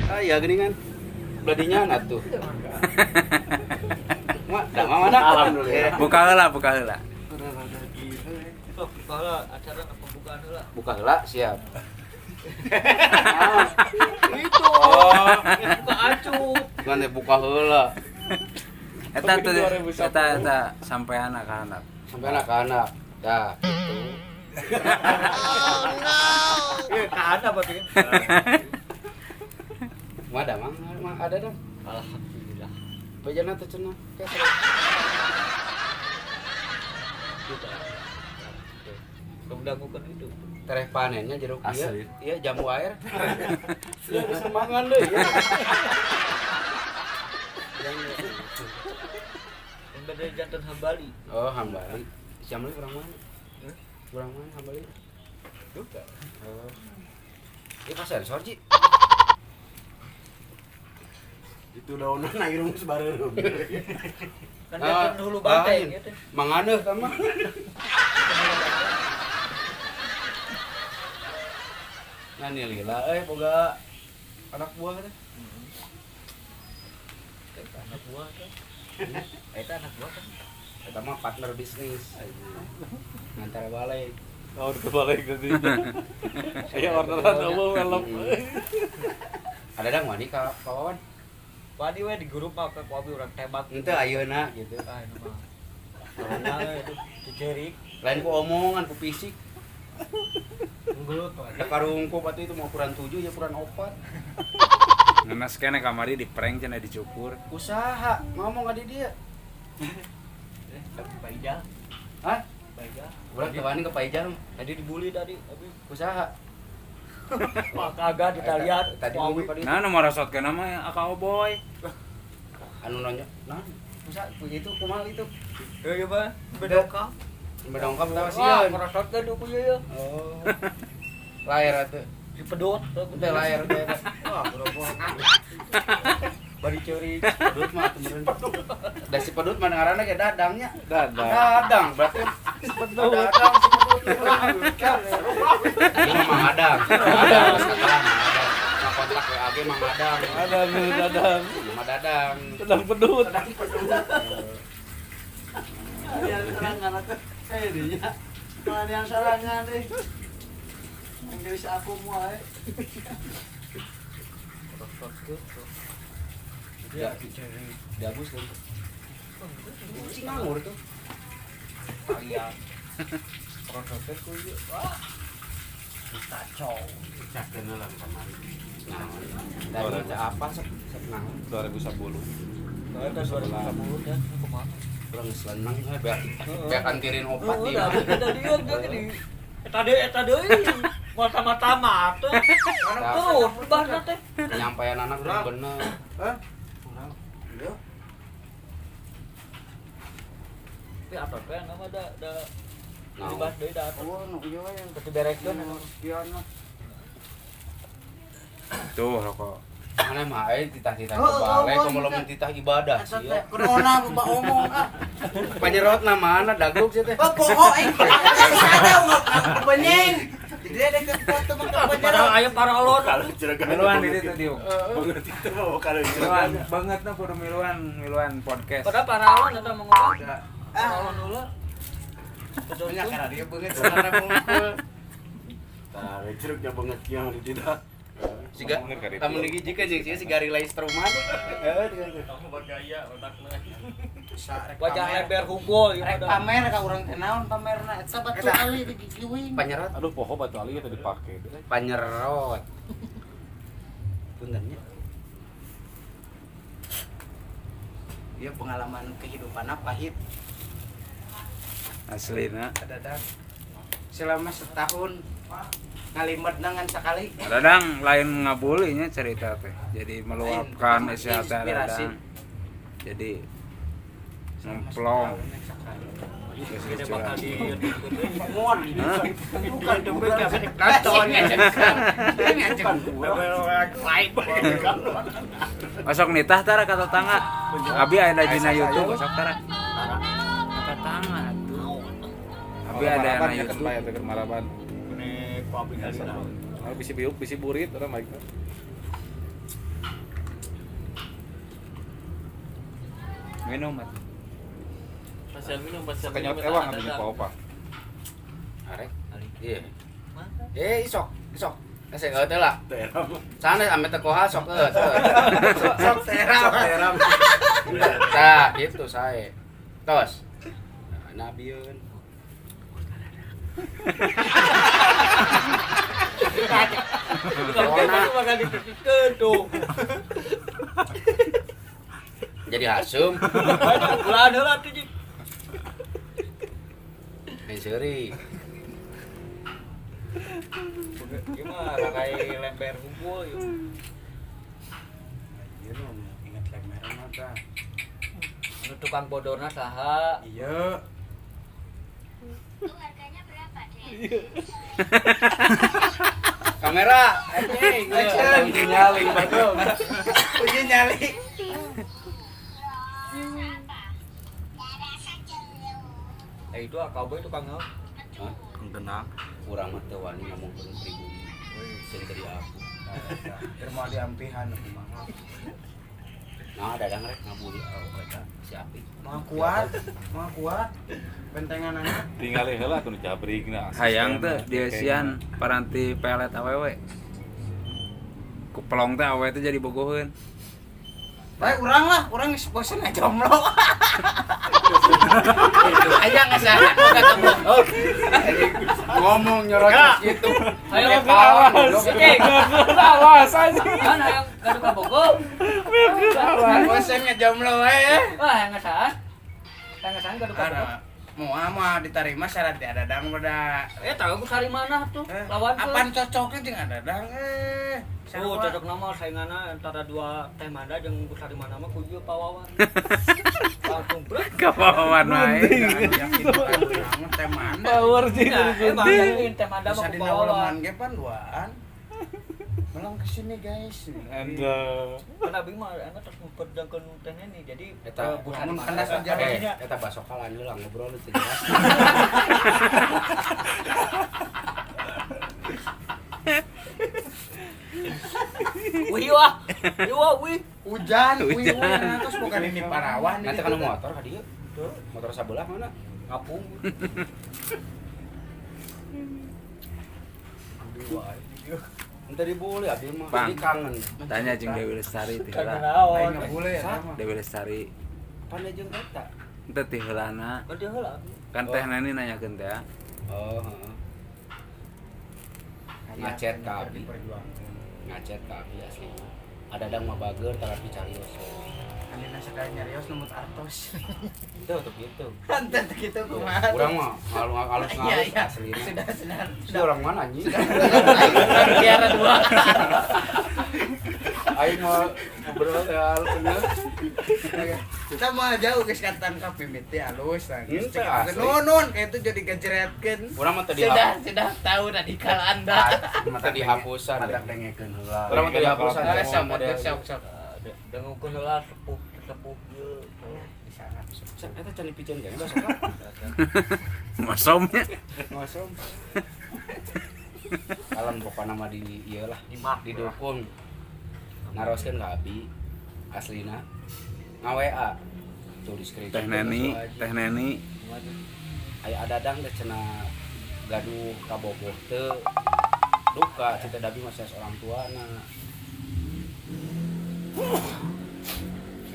Ah iya gini kan. Beladinya atuh. Mak, dah mana? Alhamdulillah. Buka heula, buka heula. Sok buka heula acara pembukaan heula. Buka heula siap. Itu. Oh, Buka acup. kan buka heula. Eta tuh eta eta sampean ka handap. Sampai anak-anak. Dah, gitu. Eh, ka handap berarti. Mah ada mah, mah ada dah. Alhamdulillah. Bejana teh cenah. Kayak Gitu. Kemudahan itu. Tereh panennya jeruk iya. Asli. Iya, jamu air. Iya, bisa mangan deh. Iya. Yang beda jantan hambali. Oh, hambali. Si hambali kurang mana? Hah? Kurang mana hambali? Juga. Oh. Ini pas sensor, Ji. Itu daunan air mus bareureum. Kan jantan hulu banteng ya teh. Manganeuh sama. Nah, nih lila boga anak buah teh. Eta anak buah teh. Eta anak buah kan. Eta mah partner bisnis. Ngantar balik. Oh, kebalik tadi. Aya orderan eueuh helm. Ada dang wani ka kawan. Wani we di grup mah ku abi urang tembak. Henteu ayeuna gitu. Ah, ini mah. Corona we itu dicerik. Lain ku omongan ku fisik. Nggelut mah. Da karungkup atuh itu mau ukuran 7 ya ukuran 4. Ngenes keneh kamari di prank cenah dicukur. Usaha ngomong ka di dia. Pak Ijal, Hah? Pak Ijal. Urang teu wani ka Pak Ijal. Tadi dibully tadi, abi. Usaha. Wah, kagak ditalian. Tadi Ku abi. ngomong ka dia. Nah, nomor resotkeun mah aka Oboy. Anu nanya, nah, usaha itu kumaha itu? Eh, iya, Pak. Bedongkap. Bedongkap tawa Wah, sieun. merosotkeun ku ieu ya. Oh. Layar atuh. Si pedot. Teu layar teh. Wah, berobok. Bari ceurik. Pedut mah atuh meureun. Da si pedut mah ngaranna ge dadangnya. Dadang. Dadang berarti pedut. Dadang si pedut. Ini mah Mang Adang. Mang Adang geus katalah Mang Adang. Nah, kontak WAG Mang Adang. Dadang, dadang. Nama Dadang. Dadang pedut. Ada yang serangan atuh. Eh dinya. Ada yang serangan deh. Inggris aku moal. Merosotkeun. Ya, Diabus kan. Si nganggur tuh. Kalian. Merosotkeun ku ieu. Wah. Kacau. Cakeun lah kamari. Nah, dari itu apa sok sok naon? 2010. Nah, eta 2010 dan kumaha? Urang geus leneng beak beak antirin opat di. Heeh, da dieu dia di. Eta deui, eta deui. Moal tamat-tamat teh. Anak terus berubahna teh. Penyampaian anak udah bener. Hah? Urang. Ieu. Tapi apa teh nama da da Naon? dibahas deui da. Oh, nu ieu we. Teu dibereskeun Nu sekian mah. Tuh rokok. Mana mah euy titah-titah Oh, oh, balik oh, komo lamun titah ibadah Eta sih. teh corona loba omong ah. Panyerotna mana daguk sih teh. Oh, poho aing. Sada benyeng. Jadi ada ke foto mah Para aya para alon. Miluan di ditu diuk. Banget itu mah kalau Miluan banget nu kudu miluan miluan podcast. Padahal para alon eta mah ngomong. Para alon heula. Banyak karena dia banget sarana mungkul. Tah, jeruknya banget yang di tidak. Siga lamun lagi jika jeung sia si Gary Struman. Heeh, Wajah lebar hungkul ieu Rek mah. pamer ka urang teh naon pamerna eta batu ali di gigiwing. Panyerot, Aduh, poho batu ali tadi dipake. panyerot. Punten nya. Ieu pengalaman kehidupan pahit Aslina. dadang. Selama setahun ngalimet ngan sakali. Dadang lain ngabulinya cerita teh. Jadi meluapkan Lain, isi hati inspirasi. Dadang. Jadi memplong. Geus Gede bakal curhat. di Hah? Bukan Osok nitah tara ka tetangga. Abi aya dina YouTube osok tara. Tatangga tuh. Abi ada yang YouTube. Maraban maraban. Ini pabrik sana. Oh, bisi biuk, bisi burit orang baik. Minum atuh. Pasian minum, pasian Kenyot ewang atuh nya opa. Arek. Iya. Eh, isok, isok. Ese heuh teh lah. Sana ame teh koha sok heuh. Sok teram. Tah, gitu sae. Tos. Nah, nabieun. Corona bakal dititikeun tuh. Jadi hasum. Ulah heula tuh Jik. Main seuri. Gimana kayak lemper kumpul yuk. Iya nu inget lemperan mah tah. Nu tukang bodorna saha? Iya. Itu harganya berapa, Dek? Kamera. Anjing, uji nyali betul. Uji nyali. Eh itu cowboy tukang naon? Hah? Genang. Urang mah teu wani ngomongkeun pribumi. Sing teu diaku. Keur moal diampihan kumaha. Nah, dadang rek ngabuli eta si Api. Moal kuat. Bentenganana. Tinggal heula atuh nu jabrigna. Hayang teh dieusian paranti pelet awewe. Ku pelong teh awewe teh jadi bogoheun. Baik urang lah, urang geus bosen ngajomblo. Aya ngesahan boga kebohong. Ngomong nyorot gitu. Ayo awas. Awas anjing. Kan hayang gaduh ka Bogor. Bosen ngajomblo we. Wah, hayang ngesahan. Hayang ngesahan gaduh ka Bogor. Moal moal diterima syarat di adadang beda. Eh, tahu ku sari mana tuh? Lawan tuh. Apaan cocoknya jeung adadang Oh, cocok nama sainganna antara dua teh manda jeung ku sari mana mah ku ieu pawawan. Langsung brek. Ka pawawan wae. Teh manda. Power sih. Nah, emang yakin teh manda mah Bisa ku dina pawawan. uleman ge pan duaan. Melong ke sini guys. Anda. Kan abi mah enak terus memperjuangkeun teh ini. Jadi Eta ku sari mun mana. kandas sejarahnya. Eta basoka lanjut lah ngobrol teu jelas. Wih wah. Wih wah wih. Hujan, wih wih, terus bukan ini parawan. Nanti kan motor ka dieu. Motor sabelah mana? Ngapung. Entah dibully abi mah. Bang. Jadi kangen. Tanya jeung Dewi Lestari teh Kangen heula. naon. Aing ngabule ya mah. Dewi Lestari Pan jeung eta. teh ti heulana. Kan dia heula. Kan teh Neni nanyakeun teh. Oh, heeh. Ngacet ka abi. Ngacet ka abi asli. Adadang mah bager tapi carios. Anjeunna sakali nyarios numut artos. Itu tuh gitu. Henteu teu kitu kumaha. Urang mah halus Iya, halus iya. asli. Sudah, sudah. Si orang mana anjing? Kiara dua. Aing mah ngobrol teh halus bener. Kita mau jauh geus katan ka mimiti halus nah. Geus Henteu, asli. Nunun kayak itu jadi gajeretkeun. Urang mah teu Sudah, dihapus. sudah tahu radikal Anda. Mah teu dihapusan. Padak dengekeun heula. Urang mah teu dihapusan. Sok, sok, sok. Dengukeun heula sepuh sepuh ieu. Di sana. Eta can dipiceun ge basoka. Masomnya. Ngosom. Alam pokokna mah di ieu lah, didukung. Naroskeun ka abi aslina nga-WA tulis screenshot. Teh Neni, Teh Neni Aya adadang teh cenah gaduh kabogoh teu duka cita dabi mah sanes orang tuana.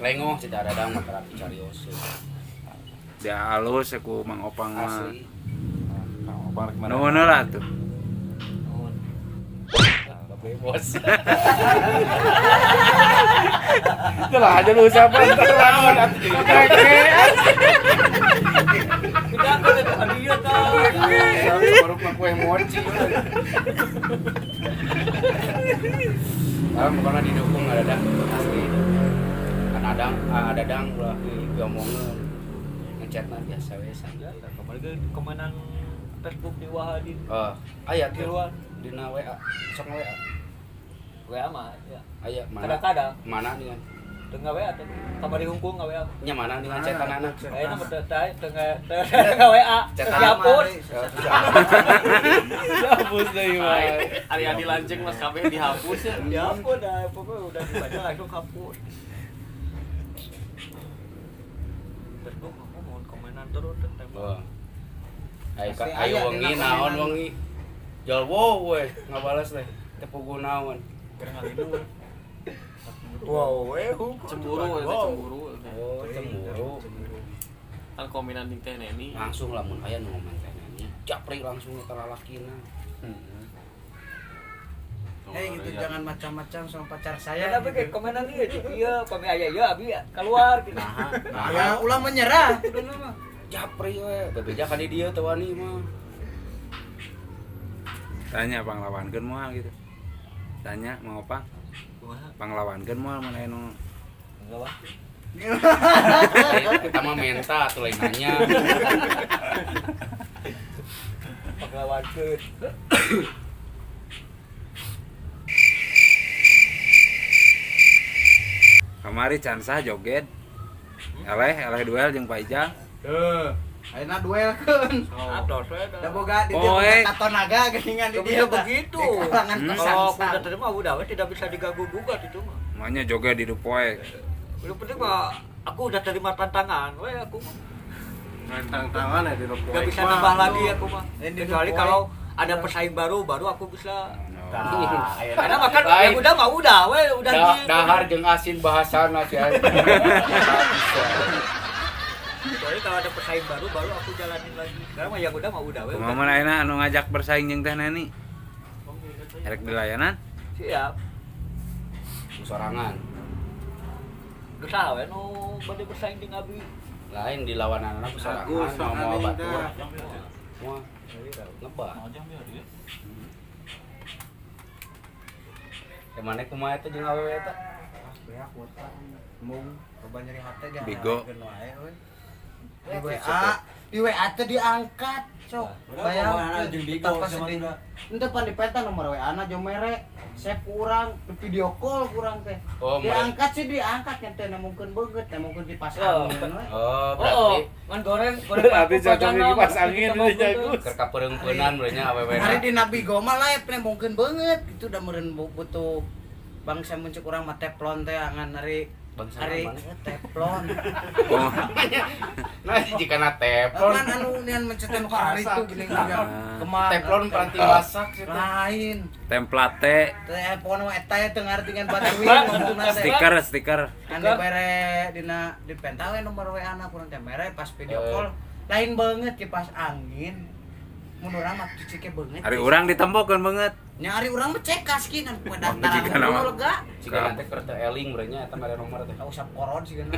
Lengoh cita adadang mah terapi carios. Dia halus aku Mang Opang mah. Asli. Kang Opang rek mana? Nuhun heula tuh. Nuhun. Bebos. Itulah aja lu siapa ntar lawan atuh jadi Tidak kan ada dia tah. Baru mah kue mochi. Alam pokoknya didukung adadang asli. Kan adang adadang ulah diomongeun. Ngechatna biasa we santai. Kemarin ge komenan Facebook di Wahadin. Oh, aya Di tuh luar. dina WA. Sok WA. WA mah ya. Aya mana? Kadang-kadang Mana nih kan? Teu ngaWA teh. Kamari hungkung ngaWA. Nya mana dengan cetanana? Ayeuna mah teu teu ngaWA. Dihapus. Hapus deui mah. Ari adi lanceng mas kabeh dihapus ya. Dihapus dah, pokoknya udah dibaca langsung hapus. Facebook aku mohon komenan terus teh. Ayo ayo wengi naon wengi. Jol wow we ngabalas teh. Teu puguh naon. Wow, we Cemburu eta cemburu. Oh, cemburu. Kan komenan jeung Teh Neni. Langsung lamun aya nu ngomen Teh Neni, japri langsung ka lalakina. Eh gitu jangan macam-macam sama pacar saya. Ya tapi kayak komenan ieu ieu pami aya ieu abi keluar gitu. Nah, Ya ulah menyerah kudu mah. Japri we, bebeja ka di dieu teu wani mah. Tanya panglawankeun moal gitu. Tanya mau apa? Panglawankeun moal mana anu Enggak wah. Kita mah menta atuh lain nanya. Panglawankeun. Kamari can sah joget. Eleh duel jeung Pak Ijang. Heuh. Ayeuna duelkeun. Atos we. Da boga di dieu tato naga geuningan di dieu begitu. Kalau aku udah terima udah we tidak bisa diganggu gugat itu mah. Makanya joget di poek. Udah penting mah aku udah terima tantangan we aku mah. Tantangan ya di poek. Enggak bisa nambah lagi aku mah. Kecuali kalau ada pesaing baru aku bisa. Nah, karena makan yang udah mah udah we udah dahar jeung asin bahasana sih. Kecuali kalau ada pesaing baru aku jalanin lagi. Sekarang mah yang udah mah udah we. Kumaha mun ayeuna anu ngajak bersaing jeung Teh Neni? Erek dilayanan? Siap. Sorangan. Geus saha we nu bade bersaing jeung abi? Lain dilawananna ku sorangan mau batur. Moal ngebah. Ke mana kumaha eta jeung awewe eta? Ah, beak kuota. Mung loba nyeri hate ge. Bigo. Di WA teh diangkat, sok. Bayang jeung sedih. Henteu pan dipeta nomor WA-na jeung mere, save ku urang, video call ku urang teh. Diangkat sih diangkat nya teh nemongkeun beungeut, nemongkeun kipas angin we. Oh, berarti ngan goreng berarti cocok kipas angin we nya Gus. Keur kapereungpeunan we nya awewe. Hari dina Bigo mah live nemongkeun beungeut, gitu da meureun butuh bangsa muncul urang mah teflon teh ngan hari hari teflon. Nah, jika na teflon. Kan anu nian mencetan hari itu gini juga. Kemana? Teflon peranti masak sih. Lain. Template. Teh pokona mah eta teu ngarti ngan batuin ngomongna teh. Stiker. Anu bare dina dipenta we nomor WA-na kurang teh mere pas video call. Lain banget kipas angin. Mun urang mah cicike beungeut. Hari urang ditempokeun beungeut. Nya ari urang mah cekas ki kan pendaftaran lega. Siga teh keur teu eling meureun nya eta mere nomor teh. Usap koron sigana.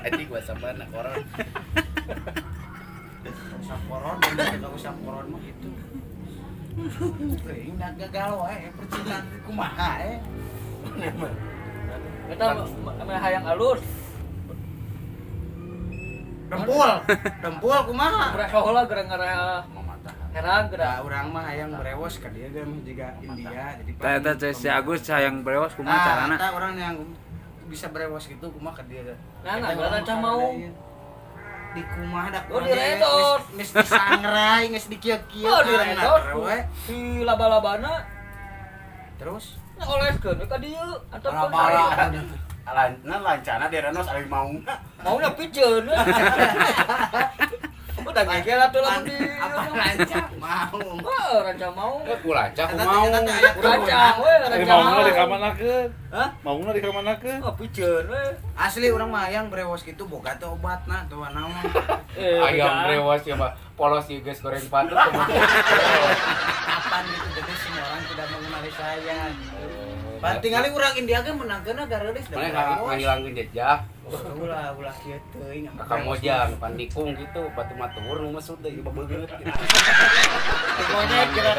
Anjing bahasa mana koron. Usap koron, mun usap koron mah gitu. Teuing da gagal wae percintaan kumaha eh. Eta mah hayang alus. Dempul kumaha? Gerak heula geura ngarah herang geura. Urang mah hayang berewos ka dieu ge mah jiga India jadi tah eta si Agus hayang berewos kumaha carana? Tah urang yang bisa berewos gitu kumaha ka dieu. Nah, nah mau di kumaha da oh, diredot. Geus disangrai, geus dikieu-kieu. Oh, diredot. Si laba-labana terus ngoleskeun ka dieu antep Nah, lancana direnos ari maungna. Maungna piceun. Udah ngegel atuh lamun di apa rancang mau. Heeh, rancang mau. Ku rancang ku mau. Ku rancang we, rancang. Maungna dikamanakeun? Hah? Maungna dikamanakeun? Oh, piceun we. Asli urang mah hayang brewos kitu boga teh obatna tuh naon. Hayang brewos ya mah polos ieu geus goreng patut. Kapan gitu jadi semua orang tidak mengenali saya. Pan tingali urang India ge menangkeunna gareulis da. Mana ngahilangkeun jejak. Ulah ulah kieu teuing. Ka Kamojang pan nikung gitu batu matur nu mesut deui bebeungeut. Monyet kira.